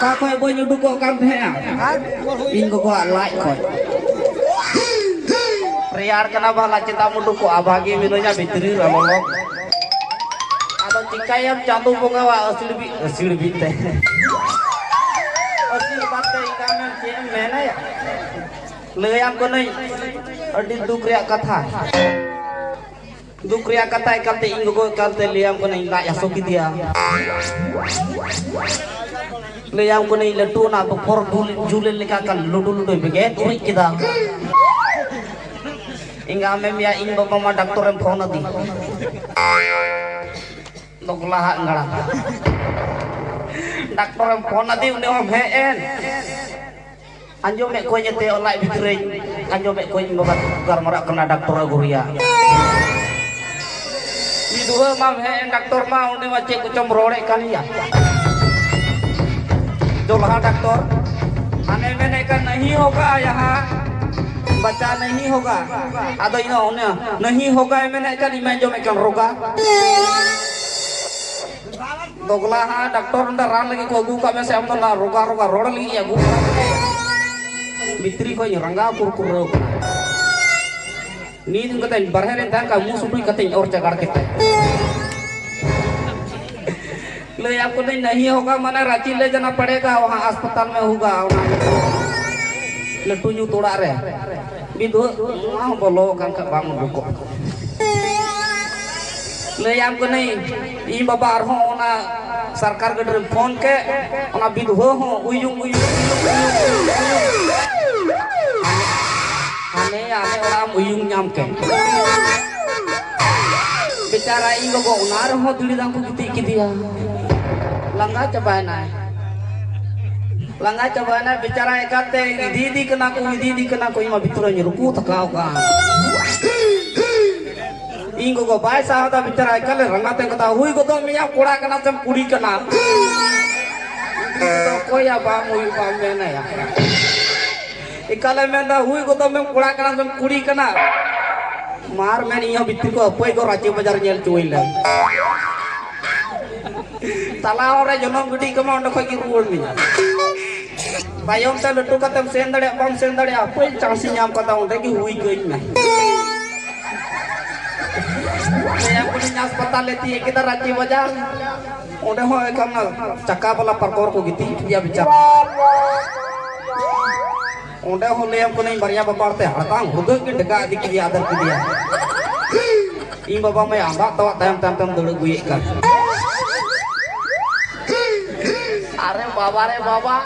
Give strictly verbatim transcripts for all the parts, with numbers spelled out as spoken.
ᱚᱠᱟ ᱠᱷᱚᱡ ᱵᱟᱹᱧ ᱩᱰᱩᱠᱚᱜ ᱠᱟᱱ ᱛᱟᱦᱮᱸᱜᱼᱟ? ᱤᱧ ᱜᱚᱜᱚᱣᱟᱜ ᱞᱟᱡ ᱠᱷᱚᱡ᱾ ᱨᱮᱭᱟᱲ ᱠᱟᱱᱟ ᱵᱷᱟᱞᱟ, ᱪᱮᱫᱟᱜ ᱮᱢ ᱩᱰᱩᱠᱚᱜᱼᱟ? ᱵᱷᱟᱜᱮ ᱢᱤᱱᱟᱹᱧᱟ ᱵᱷᱤᱛᱨᱤ ᱨᱮ ᱞᱚᱞᱚ᱾ ᱟᱫᱚ ᱪᱤᱠᱟᱹᱭᱟᱢ, ᱪᱟᱸᱫᱳ ᱵᱚᱸᱜᱟᱣᱟᱜ ᱟᱹᱥᱤᱲ ᱵᱤ-, ᱟᱹᱥᱤᱲ ᱵᱤᱛᱮ᱾ ᱟᱹᱥᱤᱨᱵᱟᱫᱽ ᱛᱮ ᱤᱧ ᱟᱢᱮᱢ ᱪᱮᱫ ᱮᱢ ᱢᱮᱱᱟᱭᱟ? ᱞᱟᱹᱭᱟᱢ ᱠᱟᱹᱱᱟᱹᱧ ᱟᱹᱰᱤ ᱫᱩᱠ ᱨᱮᱭᱟᱜ ᱠᱟᱛᱷᱟ᱾ ᱫᱩᱠ ᱨᱮᱭᱟᱜ ᱠᱟᱛᱷᱟ ᱮᱠᱟᱞᱛᱮ ᱤᱧ ᱜᱚᱜᱚ ᱮᱠᱟᱞᱛᱮ ᱞᱟᱹᱭᱟᱢ ᱠᱟᱹᱱᱟᱹᱧ ᱞᱟᱡ ᱦᱟᱹᱥᱩ ᱠᱮᱫᱮᱭᱟ᱾ ᱞᱟᱹᱭᱟᱢ ᱠᱟᱹᱱᱟᱹᱧ ᱞᱟᱹᱴᱩ ᱚᱱᱟ ᱫᱚᱯᱚᱨ ᱫᱩᱞ ᱡᱩᱞᱮᱱ ᱞᱮᱠᱟ ᱠᱟᱱ ᱞᱩᱰᱩ ᱞᱩᱰᱩᱭ ᱵᱮᱜᱮᱫ ᱩᱨᱤᱡ ᱠᱮᱫᱟ᱾ ᱤᱧ ᱟᱢᱮᱢ ᱭᱟ ᱤᱧ ᱵᱟᱵᱟ ᱢᱟ ᱰᱟᱠᱛᱚᱨᱮᱢ ᱯᱷᱳᱱ ᱟᱫᱤ᱾ ᱫᱚᱜᱽᱞᱟ ᱦᱟᱜ ᱜᱟᱲᱟ᱾ ᱰᱟᱠᱛᱚᱨᱮᱢ ᱯᱷᱳᱱ ᱟᱫᱤ, ᱩᱱᱤ ᱦᱚᱸᱢ ᱦᱮᱡ ᱮᱱ᱾ ᱟᱸᱡᱚᱢᱮᱫ ᱠᱚᱣᱟᱧ ᱮᱱᱛᱮ ᱞᱟᱡ ᱵᱷᱤᱛᱨᱤᱧ ᱟᱸᱡᱚᱢᱮᱫ ᱠᱚᱣᱟᱧ ᱵᱟᱵᱟ ᱜᱟᱞᱢᱟᱨᱟᱜ ᱠᱟᱱᱟ ᱰᱟᱠᱛᱚᱨ ᱟᱹᱜᱩ ᱨᱮᱭᱟᱜ᱾ ᱢᱤᱫ ᱫᱷᱩᱣᱟᱹ ᱢᱟᱢ ᱦᱮᱡ ᱮᱱ ᱰᱟᱠᱛᱚᱨ ᱢᱟ, ᱩᱱᱤ ᱢᱟ ᱪᱮᱫ ᱠᱚᱪᱚᱢ ᱨᱚᱲᱮᱫ ᱠᱟᱱ ᱜᱮᱭᱟ᱾ ᱫᱚᱞᱦᱟ ᱰᱟᱠᱛᱚᱨ ᱦᱟᱱᱮ ᱢᱮᱱᱮᱫ ᱠᱟᱱ ᱱᱟᱹᱦᱤ ᱦᱳᱜᱟ ᱭᱟᱦᱟ ᱵᱟᱪᱟ ᱱᱟᱹᱦᱤ ᱦᱳᱜᱟ᱾ ᱟᱫᱚ ᱤᱧ ᱫᱚ ᱚᱱᱮ ᱱᱟᱹᱦᱤ ᱦᱳᱜᱟᱭ ᱢᱮᱱᱮᱫ ᱠᱟᱱ, ᱤᱧ ᱢᱟ ᱟᱸᱡᱚᱢᱮᱫ ᱠᱟᱱ ᱨᱳᱜᱟ᱾ ᱫᱚᱜᱽᱞᱟ ᱦᱟᱸᱜ ᱰᱟᱠᱛᱚᱨ ᱱᱚᱰᱮ ᱨᱟᱱ ᱞᱟᱹᱜᱤᱫ ᱠᱚ ᱟᱹᱜᱩ ᱠᱟᱜ ᱢᱮ ᱥᱮ ᱟᱢ ᱫᱚ ᱚᱱᱟ ᱨᱳᱜᱟ ᱨᱳᱜᱟ ᱨᱚᱲ ᱞᱟᱹᱜᱤᱫ ᱟᱹᱜᱩ ᱠᱟᱜ ᱢᱮ? ᱵᱷᱤᱛᱨᱤ ᱠᱷᱚᱱ ᱨᱟᱸᱜᱟᱣ ᱠᱩᱨᱠᱩᱨᱟᱹᱣ ᱠᱟᱱᱟ᱾ ᱱᱤᱛ ᱠᱟᱛᱮ ᱵᱟᱨᱦᱮ ᱨᱮ ᱛᱟᱦᱮᱱ ᱠᱷᱟᱱ ᱢᱩ ᱥᱩᱴᱩᱡ ᱠᱟᱛᱮᱧ ᱚᱨ ᱪᱟᱜᱟᱲ ᱠᱮᱫ ᱛᱟᱭᱟ᱾ ᱞᱟᱹᱭ ᱟᱠᱚ ᱫᱚᱧ ᱱᱟᱹᱦᱤ ᱦᱳᱜᱟ ᱢᱟᱱᱮ ᱨᱟᱸᱪᱤ ᱞᱮ ᱡᱟᱱᱟ ᱯᱟᱲᱮᱜᱟ ᱚᱱᱟ ᱦᱟᱥᱯᱟᱛᱟᱞ ᱢᱮ ᱦᱳᱜᱟ ᱚᱱᱟ ᱞᱟᱹᱴᱩ ᱧᱩᱛ ᱚᱲᱟᱜ ᱨᱮ᱾ ᱵᱤᱫᱷᱩᱣᱟᱹ ᱱᱚᱣᱟ ᱦᱚᱸ ᱵᱚᱞᱚ ᱟᱠᱟᱱ ᱠᱷᱟᱱ ᱵᱟᱝ ᱩᱰᱩᱠᱚᱜ᱾ ᱞᱟᱹᱭᱟᱢ ᱠᱟᱹᱱᱟᱹᱧ, ᱤᱧ ᱵᱟᱵᱟ ᱟᱨᱦᱚᱸ ᱚᱱᱟ ᱥᱚᱨᱠᱟᱨ ᱜᱟᱹᱰᱤ ᱨᱮ ᱯᱷᱳᱱ ᱠᱮᱫ, ᱚᱱᱟ ᱵᱤᱫᱷᱩᱣᱟᱹ ᱦᱚᱸ ᱩᱭᱩᱝ, ᱩᱭᱩᱝ, ᱩᱭᱩᱝ, ᱩᱭᱩᱝ, ᱩᱭᱩᱝ᱾ ᱦᱟᱱᱮ ᱟᱞᱮ ᱚᱲᱟᱜ ᱮᱢ ᱩᱭᱩᱝ ᱧᱟᱢ ᱠᱮᱫ᱾ ᱵᱮᱪᱟᱨᱟ ᱤᱧ ᱜᱚᱜᱚ ᱚᱱᱟ ᱨᱮᱦᱚᱸ ᱫᱤᱲᱤ ᱫᱟᱝ ᱠᱚ ᱜᱤᱛᱤᱡ ᱠᱮᱫᱮᱭᱟ᱾ ᱞᱟᱸᱜᱟ ᱪᱟᱵᱟᱭᱮᱱᱟᱭ᱾ ᱞᱟᱸᱜᱟ ᱪᱟᱵᱟᱭᱮᱱᱟᱭ ᱵᱮᱪᱟᱨᱟ, ᱮᱠᱟᱞᱛᱮ ᱤᱫᱤ ᱤᱫᱤ ᱠᱟᱱᱟ ᱠᱚ, ᱤᱫᱤ ᱤᱫᱤ ᱠᱟᱱᱟ ᱠᱚ, ᱤᱧ ᱢᱟ ᱵᱷᱤᱛᱨᱤ ᱨᱮᱧ ᱨᱩᱠᱩ ᱛᱷᱟᱠᱟᱣ ᱠᱟᱱ᱾ ᱤᱧ ᱜᱚᱜᱚ ᱵᱟᱭ ᱥᱟᱦᱟᱣ ᱫᱟ ᱵᱮᱪᱟᱨᱟ, ᱮᱠᱟᱞᱮ ᱨᱟᱸᱜᱟ ᱛᱮ ᱠᱟᱛᱷᱟ, "ᱦᱩᱭ ᱜᱚᱫᱚᱜ ᱢᱮᱭᱟ, ᱠᱚᱲᱟ ᱠᱟᱱᱟ ᱥᱮᱢ ᱠᱩᱲᱤ ᱠᱟᱱᱟ?" ᱚᱠᱚᱭᱟ ᱵᱟᱢ ᱦᱩᱭᱩᱜ ᱵᱟᱢ ᱢᱮᱱᱟᱭᱟ᱾ ᱮᱠᱟᱞᱮ ᱢᱮᱱᱫᱟ, "ᱦᱩᱭ ᱜᱚᱫᱚᱜ ᱢᱮᱢ, ᱠᱚᱲᱟ ᱠᱟᱱᱟ ᱥᱮᱢ ᱠᱩᱲᱤ ᱠᱟᱱᱟ?" ᱢᱟᱨ ᱢᱮᱱ ᱤᱧ ᱦᱚᱸ ᱵᱷᱤᱛᱨᱤ ᱠᱚ ᱦᱟᱹᱯᱟᱹᱭ ᱠᱚ ᱨᱟᱸᱪᱤ ᱵᱟᱡᱟᱨ ᱧᱮᱞ ᱦᱚᱪᱚᱭ ᱞᱮ᱾ ᱛᱟᱞᱟ ᱦᱚᱨ ᱨᱮ ᱡᱚᱱᱚᱢ ᱜᱤᱰᱤ ᱠᱟᱢᱟ, ᱚᱸᱰᱮ ᱠᱷᱚᱡ ᱜᱮ ᱨᱩᱣᱟᱹᱲ ᱢᱮ᱾ ᱛᱟᱭᱚᱢ ᱛᱮ ᱞᱟᱹᱴᱩ ᱠᱟᱛᱮᱢ ᱥᱮᱱ ᱫᱟᱲᱮᱭᱟᱜ ᱵᱟᱢ ᱥᱮᱱ ᱫᱟᱲᱮᱭᱟᱜ, ᱦᱟᱯᱳᱭ ᱪᱟᱱᱥ ᱤᱧ ᱧᱟᱢ ᱠᱟᱫᱟ, ᱚᱸᱰᱮ ᱜᱮ ᱦᱩᱭ ᱠᱟᱹᱧ ᱢᱮ᱾ ᱞᱟᱹᱭᱟᱢ ᱠᱟᱹᱱᱟᱹᱧ ᱦᱟᱥᱯᱟᱛᱟᱞ ᱞᱮ ᱛᱤᱭᱟᱹᱜ ᱠᱮᱫᱟ ᱨᱟᱸᱪᱤ ᱵᱟᱡᱟᱨ, ᱚᱸᱰᱮ ᱦᱚᱸ ᱮᱠᱷᱚᱱ ᱪᱟᱠᱟ ᱵᱟᱞᱟ ᱯᱟᱨᱠᱚᱢ ᱨᱮᱠᱚ ᱜᱤᱛᱤᱡ ᱠᱮᱫᱮᱭᱟ ᱵᱮᱪᱟᱨᱟ᱾ ᱚᱸᱰᱮ ᱦᱚᱸ ᱞᱟᱹᱭᱟᱢ ᱠᱟᱹᱱᱟᱹᱧ ᱵᱟᱨᱭᱟ ᱵᱟᱯᱟᱲ ᱛᱮ ᱦᱟᱲᱫᱟᱝ ᱦᱩᱲᱫᱟᱹᱝ ᱠᱤᱱ ᱰᱷᱮᱠᱟ ᱤᱫᱤ ᱠᱮᱫᱮᱭᱟ, ᱟᱫᱮᱨ ᱠᱮᱫᱮᱭᱟ᱾ ᱤᱧ ᱵᱟᱵᱟ ᱢᱟᱭ ᱟᱸᱫᱟᱜ ᱛᱟᱣᱟᱜ ᱛᱟᱭᱚᱢ ᱛᱟᱭᱚᱢ ᱛᱮᱢ ᱫᱟᱹᱲ ᱟᱹᱜᱩᱭᱮᱫ ᱠᱟᱱ᱾ ᱟᱨᱮ ᱵᱟᱵᱟ ᱨᱮ ᱵᱟᱵᱟ,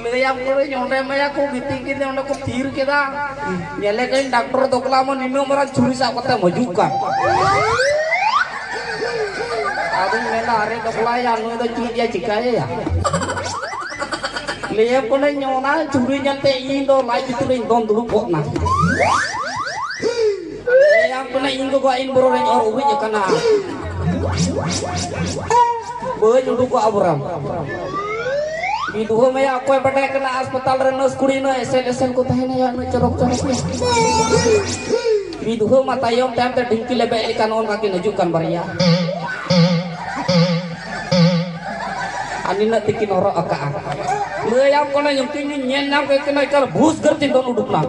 ᱞᱟᱹᱭᱟᱢ ᱠᱟᱹᱱᱟᱹᱧ ᱚᱸᱰᱮ ᱢᱟᱭᱟ ᱠᱚ ᱜᱤᱛᱤᱡ ᱠᱮᱫᱮ, ᱚᱸᱰᱮ ᱠᱚ ᱛᱷᱤᱨ ᱠᱮᱫᱟ᱾ ᱧᱮᱞᱮ ᱠᱟᱹᱱᱟᱹᱧ ᱰᱟᱠᱴᱚᱨ ᱫᱚᱠᱞᱟ ᱢᱟ ᱱᱤᱱᱟᱹᱜ ᱢᱟᱨᱟᱝ ᱪᱷᱩᱨᱤ ᱥᱟᱵ ᱠᱟᱛᱮ ᱢᱟᱹᱡᱩᱜ ᱠᱟᱱ᱾ ᱟᱫᱚᱧ ᱢᱮᱱᱟ, ᱟᱨᱮ ᱫᱚᱠᱞᱟᱭᱟ, ᱱᱩᱭ ᱫᱚ ᱪᱮᱫ ᱭᱟ ᱪᱤᱠᱟᱹᱭᱮᱭᱟ? ᱞᱟᱹᱭᱟᱢ ᱠᱟᱹᱱᱟᱹᱧ ᱚᱱᱟ ᱪᱷᱩᱨᱤ ᱧᱮᱞᱛᱮ ᱤᱧ ᱫᱚ ᱞᱟᱡ ᱵᱷᱤᱛᱤᱨ ᱨᱤᱧ ᱫᱚᱱ ᱫᱩᱲᱩᱵ ᱜᱚᱫ ᱱᱟ᱾ ᱞᱟᱹᱭᱟᱢ ᱠᱟᱹᱱᱟᱹᱧ ᱤᱧ ᱜᱚᱜᱚ ᱤᱧ ᱵᱚᱨᱚ ᱨᱤᱧ ᱚᱨ ᱩᱨᱤᱡ ᱟᱠᱟᱱᱟ᱾ ᱵᱟᱹᱧ ᱩᱰᱩᱠᱚᱜᱼᱟ ᱵᱚᱨᱟᱢ᱾ ᱵᱤᱫᱷᱩᱣᱟᱹ ᱢᱮᱭᱟ ᱚᱠᱚᱭ ᱵᱟᱰᱟᱭ ᱠᱟᱱᱟ ᱦᱟᱥᱯᱟᱛᱟᱞ ᱨᱮ ᱱᱟᱨᱥ ᱠᱩᱲᱤ ᱩᱱᱟᱹᱜ ᱮᱥᱮᱞ ᱮᱥᱮᱞ ᱠᱚ ᱛᱟᱦᱮᱱᱟ ᱭᱟ, ᱩᱱᱟᱹᱜ ᱪᱚᱨᱚᱠ ᱪᱚᱨᱚᱠ ᱠᱚ᱾ ᱵᱤᱫᱷᱩᱣᱟᱹ ᱢᱟ ᱛᱟᱭᱚᱢ ᱛᱟᱭᱚᱢ ᱛᱮ ᱰᱷᱤᱝᱠᱤ ᱞᱮᱵᱮᱫ ᱞᱮᱠᱟ ᱱᱚᱜᱼᱚ ᱱᱚᱝᱠᱟ ᱠᱤᱱ ᱦᱤᱡᱩᱜ ᱠᱟᱱ ᱵᱟᱨᱭᱟ᱾ ᱟᱨ ᱱᱤᱱᱟᱹᱜ ᱛᱮᱠᱤᱱ ᱦᱚᱨᱚᱜ ᱟᱠᱟᱜᱼᱟ᱾ ᱞᱟᱹᱭᱟᱢ ᱠᱟᱹᱱᱟᱹᱧ ᱩᱱᱠᱤᱱ ᱧᱮᱞ ᱧᱟᱢ ᱠᱮᱫ ᱠᱤᱱᱟ ᱮᱠᱟᱞ ᱵᱷᱩᱥ ᱜᱟᱹᱨ ᱠᱤᱱ ᱫᱚᱱ ᱩᱰᱩᱠ ᱱᱟ᱾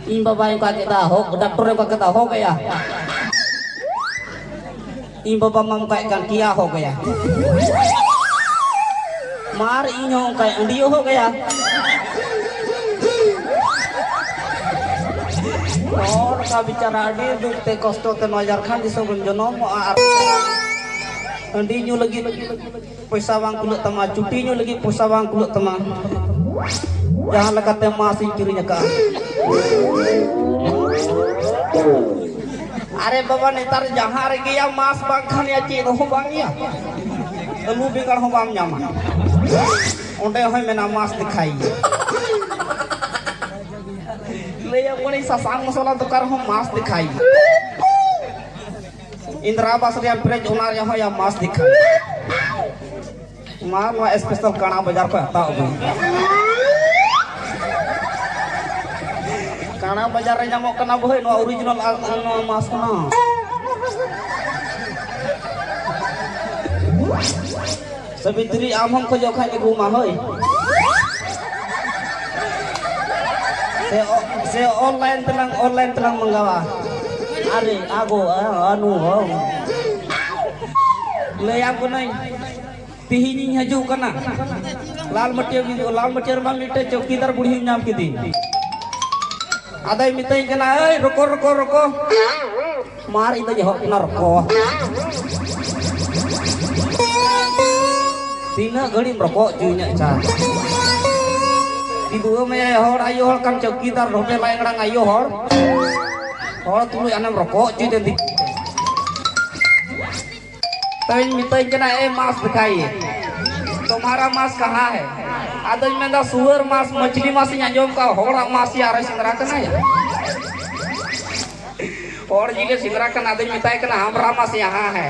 ᱤᱧ ᱵᱟᱵᱟᱭ ᱚᱱᱠᱟ ᱠᱮᱫᱟ, ᱦᱚᱠ, ᱰᱟᱠᱴᱚᱨᱮ ᱚᱱᱠᱟ ᱠᱮᱫᱟ, ᱦᱚᱠ ᱮᱭᱟ᱾ ᱤᱧ ᱵᱟᱵᱟ ᱢᱟ ᱚᱱᱠᱟᱭ ᱠᱟᱱ ᱠᱮᱭᱟ, ᱦᱚᱠ ᱮᱭᱟ᱾ ᱢᱟᱨ ᱤᱧ ᱦᱚᱸ ᱚᱱᱠᱟᱭ ᱟᱹᱰᱤᱭᱟᱹ, ᱦᱚᱠ ᱮᱭᱟ᱾ ᱦᱚᱲ ᱠᱟ ᱵᱮᱪᱟᱨᱟ ᱟᱹᱰᱤ ᱫᱩᱠ ᱛᱮ ᱠᱚᱥᱴᱚ ᱛᱮ ᱱᱚᱣᱟ ᱡᱷᱟᱲᱠᱷᱚᱸᱰ ᱫᱤᱥᱚᱢ ᱨᱮᱢ ᱡᱚᱱᱚᱢᱚᱜᱼᱟ ᱟᱨ ᱦᱟᱺᱰᱤ ᱧᱩ ᱞᱟᱹᱜᱤᱫ ᱯᱚᱭᱥᱟ ᱵᱟᱝ ᱠᱩᱞᱟᱹᱜ ᱛᱟᱢᱟ, ᱪᱩᱴᱤ ᱧᱩ ᱞᱟᱹᱜᱤᱫ ᱯᱚᱭᱥᱟ ᱵᱟᱝ ᱠᱩᱞᱟᱹᱜ ᱛᱟᱢᱟ, ᱡᱟᱦᱟᱸ ᱞᱮᱠᱟᱛᱮ ᱢᱟᱥ ᱤᱧ ᱠᱤᱨᱤᱧ ᱟᱠᱟᱫᱼᱟ᱾ ᱟᱨᱮ ᱵᱟᱵᱟ, ᱱᱮᱛᱟᱨ ᱡᱟᱦᱟᱸ ᱨᱮᱜᱮᱭᱟ ᱢᱟᱥ ᱵᱟᱝᱠᱷᱟᱱ ᱭᱟ ᱪᱮᱫ ᱦᱚᱸ ᱵᱟᱝ ᱭᱟ, ᱟᱹᱞᱩ ᱵᱮᱸᱜᱟᱲ ᱦᱚᱸ ᱵᱟᱢ ᱧᱟᱢᱟ᱾ ᱚᱸᱰᱮ ᱦᱚᱸᱭ ᱢᱮᱱᱟ ᱢᱟᱥ ᱫᱮᱠᱷᱟᱭ᱾ ᱞᱟᱹᱭ ᱟᱠᱚ ᱥᱟᱥᱟᱝ ᱢᱚᱥᱞᱟ ᱫᱚᱠᱟᱱ ᱨᱮᱦᱚᱸ ᱢᱟᱥ ᱫᱮᱠᱷᱟᱭ᱾ ᱤᱱᱫᱨᱟ ᱟᱵᱟᱥ ᱨᱮᱭᱟᱜ ᱯᱨᱮᱡᱽ ᱚᱱᱟ ᱨᱮᱦᱚᱸ ᱭᱟ ᱢᱟᱥ ᱫᱮᱠᱷᱟᱭ᱾ ᱢᱟ ᱱᱚᱣᱟ ᱥᱯᱮᱥᱟᱞ ᱠᱟᱬᱟ ᱵᱟᱡᱟᱨ ᱠᱷᱚᱱ ᱦᱟᱛᱟᱣ ᱟᱹᱜᱩᱭ᱾ ᱠᱟᱬᱟ ᱵᱟᱡᱟᱨ ᱨᱮ ᱧᱟᱢᱚᱜ ᱠᱟᱱᱟ ᱵᱚᱦᱮ, ᱱᱚᱣᱟ ᱚᱨᱤᱡᱤᱱᱟᱞ ᱟᱨ ᱱᱚᱣᱟ ᱢᱟᱥ ᱠᱟᱱᱟ᱾ ᱥᱟᱵᱤᱛᱨᱤ, ᱟᱢ ᱦᱚᱸᱢ ᱠᱷᱚᱡᱚᱜ ᱠᱷᱟᱡ ᱟᱹᱜᱩ ᱢᱟ, ᱦᱳᱭ᱾ ᱥᱮ ᱚ-, ᱥᱮ online ᱛᱮᱞᱟᱝ, online ᱛᱮᱞᱟᱝ ᱢᱟᱸᱜᱟᱣᱟ᱾ ᱟᱨᱮ, ᱟᱜᱚ, ᱟ-, ᱟᱱᱩ, ᱦᱚᱸ᱾ ᱞᱟᱹᱭᱟᱢ ᱠᱟᱹᱱᱟᱹᱧ, ᱛᱤᱦᱤᱧᱤᱧ ᱦᱤᱡᱩᱜ ᱠᱟᱱᱟ᱾ ᱞᱟᱞ ᱢᱟᱹᱴᱤᱭᱟᱹ, ᱞᱟᱞ ᱢᱟᱹᱴᱤᱭᱟᱹ ᱨᱮᱢᱟ ᱢᱤᱫᱴᱮᱡ ᱪᱚᱣᱠᱤᱫᱟᱨ ᱵᱩᱲᱦᱤᱧ ᱧᱟᱢ ᱠᱮᱫᱮ᱾ ᱟᱫᱚᱭ ᱢᱮᱛᱟᱹᱧ ᱠᱟᱱᱟ, "ᱮᱭ, ᱨᱚᱠᱚ, ᱨᱚᱠᱚ, ᱨᱚᱠᱚ᱾ ᱢᱟᱨ, ᱤᱧ ᱫᱚᱧ ᱮᱦᱚᱵ ᱠᱟᱱᱟ ᱨᱚᱠᱚ᱾ ᱛᱤᱱᱟᱹᱜ ᱜᱷᱟᱹᱲᱤᱡ ᱮᱢ ᱨᱚᱠᱚ ᱦᱚᱪᱚᱧᱟ, ᱟᱪᱪᱷᱟ?" ᱠᱤᱫᱩᱣᱟᱹ ᱢᱮᱭᱟᱭ ᱦᱚᱲ, ᱟᱭᱳ ᱦᱚᱲ ᱠᱟᱱ ᱪᱚᱣᱠᱤᱫᱟᱨ, ᱰᱷᱚᱯᱮ ᱞᱟᱭ ᱜᱟᱲᱟᱝ ᱟᱭᱳ ᱦᱚᱲ᱾ ᱦᱚᱲ ᱛᱩᱞᱩᱡ ᱟᱱᱮᱢ ᱨᱚᱠᱚ ᱦᱚᱪᱚᱭ ᱫᱤᱠᱩ᱾ ᱛᱚᱧ ᱢᱮᱛᱟᱹᱧ ᱠᱟᱱᱟ, "ᱮ ᱢᱟᱸᱥ ᱫᱤᱠᱷᱟᱭᱤᱭᱮ, ᱛᱩᱢᱦᱟᱨᱟ ᱢᱟᱸᱥ ᱠᱟᱦᱟᱸ ᱦᱮ?" ᱟᱫᱚᱧ ᱢᱮᱱᱫᱟ, "ᱥᱩᱣᱟᱹᱨ ᱢᱟᱸᱥ, ᱢᱟᱹᱪᱷᱞᱤ ᱢᱟᱸᱥ ᱤᱧ ᱟᱸᱡᱚᱢ ᱠᱟᱜᱼᱟ, ᱦᱚᱲᱟᱜ ᱢᱟᱸᱥ ᱭᱟ ᱟᱨᱮ ᱥᱮᱸᱫᱽᱨᱟ ᱠᱟᱱᱟᱭᱟ?" ᱦᱚᱲ ᱡᱤᱞᱮ ᱥᱮᱸᱫᱽᱨᱟ ᱠᱟᱱᱟ, ᱟᱫᱚᱧ ᱢᱮᱛᱟᱭ ᱠᱟᱱᱟ, "ᱦᱟᱢᱨᱟ ᱢᱟᱸᱥ ᱭᱟᱦᱟᱸ ᱦᱮ?"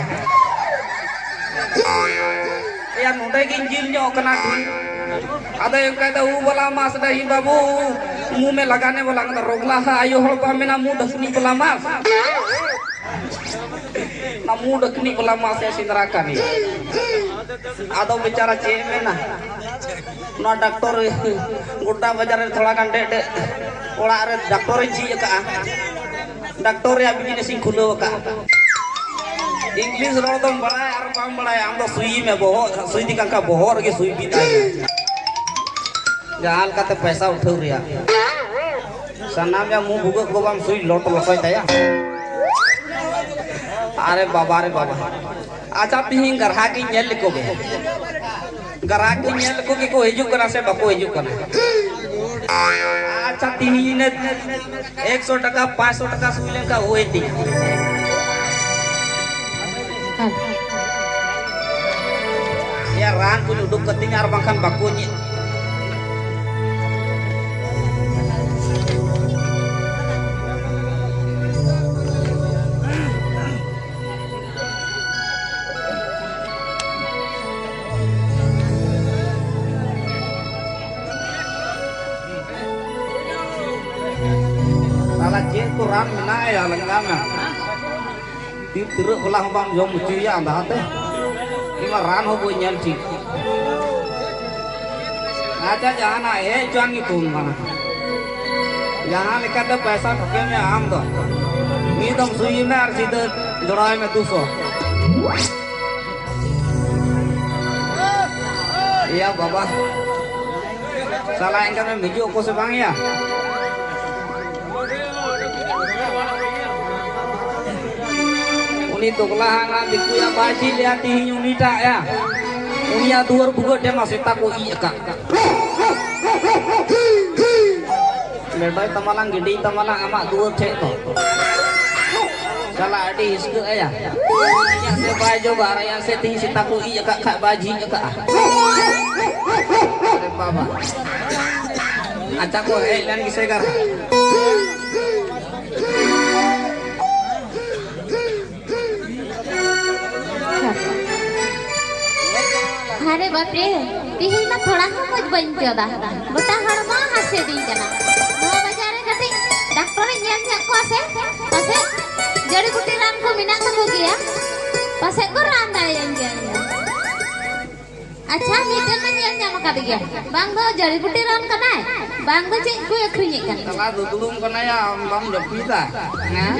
ᱮᱭᱟ, ᱱᱚᱰᱮ ᱜᱤᱧ ᱡᱤᱞ ᱧᱚᱜ ᱠᱟᱱᱟ ᱰᱷᱤᱨ᱾ ᱟᱫᱚᱭ ᱚᱱᱠᱟᱭ ᱫᱟ, "ᱩ ᱵᱟᱞᱟ ᱢᱟᱸᱥ ᱰᱟᱹᱦᱤ ᱵᱟᱹᱵᱩ, ᱢᱩᱸ ᱢᱮ ᱞᱟᱜᱟᱱᱮ ᱵᱟᱞᱟ ᱠᱟᱫᱟ, ᱨᱚᱜᱽᱞᱟ ᱦᱟ ᱟᱭᱳ ᱦᱚᱲ ᱵᱟᱢ ᱢᱮᱱᱟ, ᱢᱩᱸ ᱰᱷᱟᱹᱠᱱᱤ ᱵᱟᱞᱟ ᱢᱟᱸᱥ᱾ ᱚᱱᱟ ᱢᱩᱸ ᱰᱷᱟᱹᱠᱱᱤ ᱵᱟᱞᱟ ᱢᱟᱸᱥ ᱮ ᱥᱮᱸᱫᱽᱨᱟ ᱠᱟᱱ ᱜᱮᱭᱟ᱾" ᱟᱫᱚ ᱵᱮᱪᱟᱨᱟ ᱪᱮᱫ ᱮ ᱢᱮᱱᱟ, ᱱᱚᱣᱟ ᱰᱟᱠᱛᱚᱨ ᱜᱚᱰᱰᱟ ᱵᱟᱡᱟᱨ ᱨᱮ ᱛᱷᱚᱲᱟ ᱜᱟᱱ ᱰᱮ-, ᱰᱮ-, ᱚᱲᱟᱜ ᱨᱮ ᱰᱟᱠᱛᱚᱨ ᱤᱧ ᱡᱷᱤᱡ ᱟᱠᱟᱫᱼᱟ, ᱰᱟᱠᱛᱚᱨ ᱨᱮᱭᱟᱜ business ᱤᱧ ᱠᱷᱩᱞᱟᱹᱣ ᱟᱠᱟᱫᱼᱟ᱾ English ᱨᱚᱲ ᱫᱚᱢ ᱵᱟᱲᱟᱭᱟ ᱟᱨ ᱵᱟᱢ ᱵᱟᱲᱟᱭᱟ, ᱟᱢ ᱫᱚ ᱥᱩᱭ ᱢᱮ ᱵᱚᱦᱚᱜ, ᱥᱩᱭ ᱫᱤ ᱠᱟᱱ ᱠᱷᱟᱱ ᱵᱚᱦᱚᱜ ᱨᱮᱜᱮ ᱥᱩᱭ ᱵᱤᱫ ᱟᱭ ᱢᱮ᱾ ᱡᱟᱦᱟᱸ ᱞᱮᱠᱟᱛᱮ ᱯᱚᱭᱥᱟ ᱩᱴᱷᱟᱹᱣ ᱨᱮᱭᱟᱜ᱾ ᱥᱟᱱᱟᱢ ᱭᱟ ᱢᱩ ᱵᱷᱩᱜᱟᱹᱜ ᱠᱚ ᱵᱟᱢ ᱥᱩᱭ ᱞᱚᱴ ᱞᱚᱴᱚᱭ ᱛᱟᱭᱟ᱾ ᱟᱨᱮ ᱵᱟᱵᱟ ᱨᱮ ᱵᱟᱵᱟ᱾ ᱟᱪᱪᱷᱟ, ᱛᱤᱦᱤᱧ ᱜᱟᱨᱦᱟᱠ ᱤᱧ ᱧᱮᱞ ᱞᱮᱠᱚ ᱜᱮ᱾ ᱜᱟᱨᱦᱟᱠ ᱤᱧ ᱧᱮᱞ ᱞᱮᱠᱚ ᱜᱮ, ᱠᱚ ᱦᱤᱡᱩᱜ ᱠᱟᱱᱟ ᱥᱮ ᱵᱟᱠᱚ ᱦᱤᱡᱩᱜ ᱠᱟᱱᱟ? ᱟᱪᱪᱷᱟ, ᱛᱤᱦᱤᱧ ᱤᱱᱟᱹ ᱮᱠᱥᱚ ᱴᱟᱠᱟ, ᱯᱟᱸᱪᱥᱚ ᱴᱟᱠᱟ ᱥᱩᱭ ᱞᱮᱱᱠᱷᱟᱱ ᱦᱩᱭ ᱛᱤᱧᱟ᱾ ᱭᱟ, ᱨᱟᱱ ᱠᱚᱧ ᱩᱰᱩᱠ ᱠᱟᱹᱛᱤᱧᱟ, ᱟᱨ ᱵᱟᱝᱠᱷᱟᱱ ᱵᱟᱠᱚ ᱧᱮ-, ᱥᱟᱞᱟ ᱪᱮᱫ ᱠᱚ ᱨᱟᱱ ᱢᱮᱱᱟᱜᱼᱟ ᱭᱟ, ᱞᱟᱸᱜᱟ ᱢᱮ᱾ ᱛᱤᱨ ᱛᱤᱨᱟᱹᱜ ᱵᱟᱞᱟ ᱦᱚᱸ ᱵᱟᱢ ᱡᱚᱢ ᱦᱚᱪᱚᱭᱮᱭᱟ ᱟᱸᱫᱷᱟ ᱛᱮ᱾ ᱨᱟᱱ ᱦᱚᱸ ᱵᱟᱹᱧ ᱧᱮᱞ ᱴᱷᱤᱠ᱾ ᱟᱪᱪᱷᱟ, ᱡᱟᱦᱟᱱᱟᱜ ᱦᱮᱡ ᱦᱚᱪᱚᱣᱟᱱ ᱜᱮ ᱯᱷᱳᱱ ᱠᱟᱱᱟ᱾ ᱡᱟᱦᱟᱸ ᱞᱮᱠᱟᱛᱮ ᱯᱚᱭᱥᱟ ᱴᱷᱚᱠᱮ ᱢᱮ ᱟᱢ ᱫᱚ᱾ ᱢᱤᱫ ᱫᱚᱢ ᱥᱩᱭ ᱢᱮ ᱟᱨ ᱥᱤᱫᱷᱟᱹ ᱡᱚᱲᱟᱣ ᱢᱮ ᱫᱩᱥᱚ᱾ ᱮᱭᱟ ᱵᱟᱵᱟ, ᱥᱟᱞᱟ ᱮᱱᱠᱷᱟᱱ ᱮᱢ ᱦᱤᱡᱩᱜ ᱟᱠᱚ ᱥᱮ ᱵᱟᱝ ᱭᱟ? ᱩᱱᱤ ᱫᱚᱜᱽᱞᱟ ᱦᱟᱸᱜ ᱫᱤᱠᱩᱭᱟ ᱵᱟᱭ ᱡᱷᱤᱡ ᱞᱮᱭᱟ ᱛᱤᱦᱤᱧ ᱩᱱᱤᱴᱟᱜ ᱭᱟ᱾ ᱩᱱᱤᱭᱟᱜ ᱫᱩᱣᱟᱹᱨ ᱵᱷᱩᱜᱟᱹᱜ ᱴᱷᱮᱱ ᱢᱟ ᱥᱮᱛᱟ ᱠᱚ ᱤᱡ ᱟᱠᱟᱫ᱾ ᱞᱮᱰᱚᱭ ᱛᱟᱢᱟᱞᱟᱝ, ᱜᱤᱰᱤᱭ ᱛᱟᱢᱟᱞᱟᱝ ᱟᱢᱟᱜ ᱫᱩᱣᱟᱹᱨ ᱴᱷᱮᱡ ᱫᱚ᱾ ᱪᱟᱞᱟᱜ ᱟᱹᱰᱤ ᱦᱤᱥᱠᱟᱹᱜ ᱟᱭᱟ᱾ ᱤᱧᱟᱜ ᱥᱮ ᱵᱟᱭ ᱡᱚᱜᱟ ᱟᱨ ᱤᱧᱟᱜ ᱥᱮ ᱛᱤᱦᱤᱧ ᱥᱮᱛᱟ ᱠᱚ ᱤᱡ ᱟᱠᱟᱫ ᱠᱷᱟᱡ ᱵᱟᱭ ᱡᱷᱤᱡ ᱟᱠᱟᱫᱼᱟ᱾ ᱟᱨᱮ ᱵᱟᱵᱟ᱾ ᱟᱪᱪᱷᱟ ᱠᱚ ᱦᱮᱡ ᱞᱮᱱ ᱜᱮᱥᱮ ᱜᱟᱨ᱾ ᱟᱨᱮ ᱵᱟᱯᱨᱮ, ᱛᱤᱦᱤᱧ ᱢᱟ ᱛᱷᱚᱲᱟ ᱦᱚᱸ ᱢᱚᱡᱽ ᱵᱟᱹᱧ ᱟᱹᱭᱠᱟᱹᱣ ᱫᱟ᱾ ᱜᱚᱴᱟ ᱦᱚᱲᱢᱚ ᱦᱟᱹᱥᱩᱭᱮᱫᱤᱧ ᱠᱟᱱᱟ᱾ ᱱᱚᱣᱟ ᱵᱟᱡᱟᱨ ᱨᱮ ᱠᱟᱹᱴᱤᱡ ᱰᱟᱠᱛᱚᱨᱤᱧ ᱧᱮᱞ ᱧᱚᱜ ᱠᱚᱣᱟ ᱥᱮ, ᱯᱟᱥᱮᱡ ᱡᱟᱹᱲᱤ ᱵᱩᱴᱤ ᱨᱟᱱ ᱠᱚ ᱢᱮᱱᱟᱜ ᱛᱟᱠᱚ ᱜᱮᱭᱟ, ᱯᱟᱥᱮᱡ ᱠᱚ ᱨᱟᱱ ᱫᱟᱲᱮᱭᱟᱹᱧ ᱜᱮᱭᱟ ᱤᱧ ᱫᱚ᱾ ᱟᱪᱪᱷᱟ, ᱢᱤᱫᱴᱮᱱ ᱢᱟ ᱧᱮᱞ ᱧᱟᱢ ᱟᱠᱟᱫ ᱜᱮᱭᱟ, ᱵᱟᱝ ᱫᱚ ᱡᱟᱹᱲᱤ ᱵᱩᱴᱤ ᱨᱟᱱ ᱠᱟᱱᱟᱭ, ᱵᱟᱝ ᱫᱚ ᱪᱮᱫ ᱠᱚᱭ ᱟᱹᱠᱷᱨᱤᱧᱮᱫ ᱠᱟᱱ᱾ ᱛᱟᱞᱟ ᱫᱩᱫᱲᱩᱢ ᱠᱟᱱᱟᱭᱟ, ᱟᱢ ᱵᱟᱢ ᱡᱟᱹᱯᱤᱫᱟ? ᱦᱮᱸ?